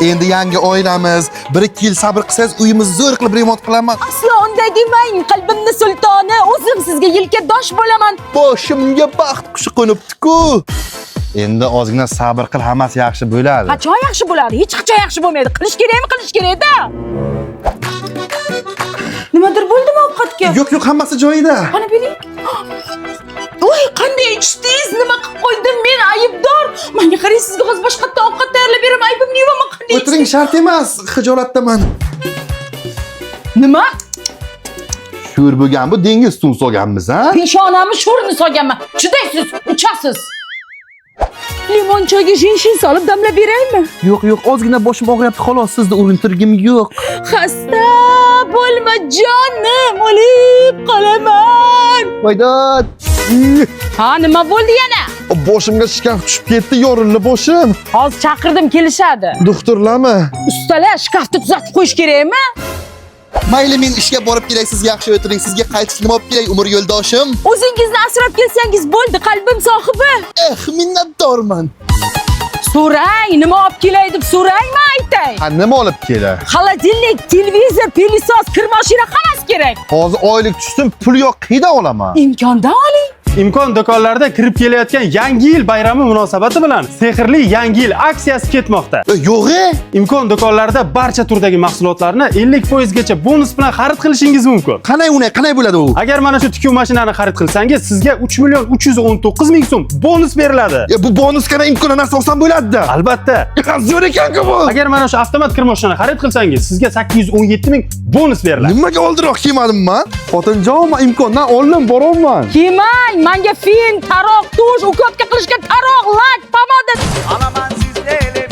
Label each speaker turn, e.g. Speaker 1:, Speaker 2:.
Speaker 1: Endi yangi oilamiz. 1-2 yil sabr qilsangiz, uyimizni zo'r qilib remont qilaman.
Speaker 2: Aslo unday demang, qalbimni sultoni, o'zim sizga yelkadosh bo'laman.
Speaker 1: Boshimga baxt qushi qo'nibdi-ku. Endi ozgina sabr qil, hammasi yaxshi bo'ladi.
Speaker 2: Qachon yaxshi bo'ladi? Hech qachon yaxshi bo'lmaydi. Qilish kerakmi? Qilish kerak-da. Nimadir bo'ldimi ovqatga?
Speaker 1: Yo'q, yo'q, hammasi joyida.
Speaker 2: Qani bering. Voy, qanday ichdingiz? Nima qilib qo'ydim men aybdor? Menga qarang, sizga hozir boshqatdan ovqat tayyorlab beraman. Aybimni yuvaman qanday?
Speaker 1: O'tiring, shart emas. Xijolatdaman.
Speaker 2: Nima?
Speaker 1: Sho'r bo'lgan bu dengiz suvini solganmiz, ha?
Speaker 2: Peshonamni sho'rini solganman. Chidaysiz, uchasiz. Limon choyga jinshin solib damlab beraymi?
Speaker 1: Yo'q, yo'q, ozgina boshim og'riyapti xolos, sizni urintirgim yo'q.
Speaker 2: Xasta bo'lma jonim, o'lib qolaman.
Speaker 1: Voydod.
Speaker 2: Ha, nima bo'ldi yana?
Speaker 1: Boshimga shkaf tushib ketdi, yorildi boshim.
Speaker 2: Hozir chaqirdim, kelishadi.
Speaker 1: Doktorlarmi?
Speaker 2: Ustalar shkafni tuzatib qo'yish kerakmi?
Speaker 1: Mayli, men ishga borib kelay, siz yaxshi o'tiring. Sizga qaytish nima olib kelay, umr yo'ldoshim?
Speaker 2: O'zingizni asrab kelsangiz bo'ldi, qalbim sohibi.
Speaker 1: Eh, minnatdorman.
Speaker 2: So'rang, nima olib kelay deb so'rangmi aytay?
Speaker 1: Ha, nima olib kelay?
Speaker 2: Холодильник, televizor, пылесос, kir mashina hammasi kerak.
Speaker 1: Hozir oylik tushsin, pul yo'q, qaydan olaman?
Speaker 2: Imkondan oling.
Speaker 3: Imkon do'konlarida kirib kelayotgan Yangi yil bayrami munosabati bilan sehrli Yangi yil aksiyasi ketmoqda.
Speaker 1: E, yo'q, e?
Speaker 3: Imkon do'konlarida barcha turdagi mahsulotlarni 50% gacha bonus bilan xarid qilishingiz mumkin.
Speaker 1: Qanday unay, qanday bo'ladi u?
Speaker 3: Agar mana shu tikuv mashinani xarid qilsangiz, sizga 3 million 319 ming so'm bonus beriladi.
Speaker 1: E, bu bonus qanday imkon narsa olsam bo'ladi-da.
Speaker 3: Albatta.
Speaker 1: Zo'r ekan-ku bu.
Speaker 3: Agar mana shu avtomat kir mashinani xarid qilsangiz, sizga 817 ming bonus beriladi.
Speaker 1: Nimaga oldinroq kelmadim man? Xotinjon, man imkondan oldim, boryapman.
Speaker 2: Kelmang, manga fen, taroq, tush, ukopka qilishga taroq, lak, pomada.
Speaker 4: Alaman sizleri.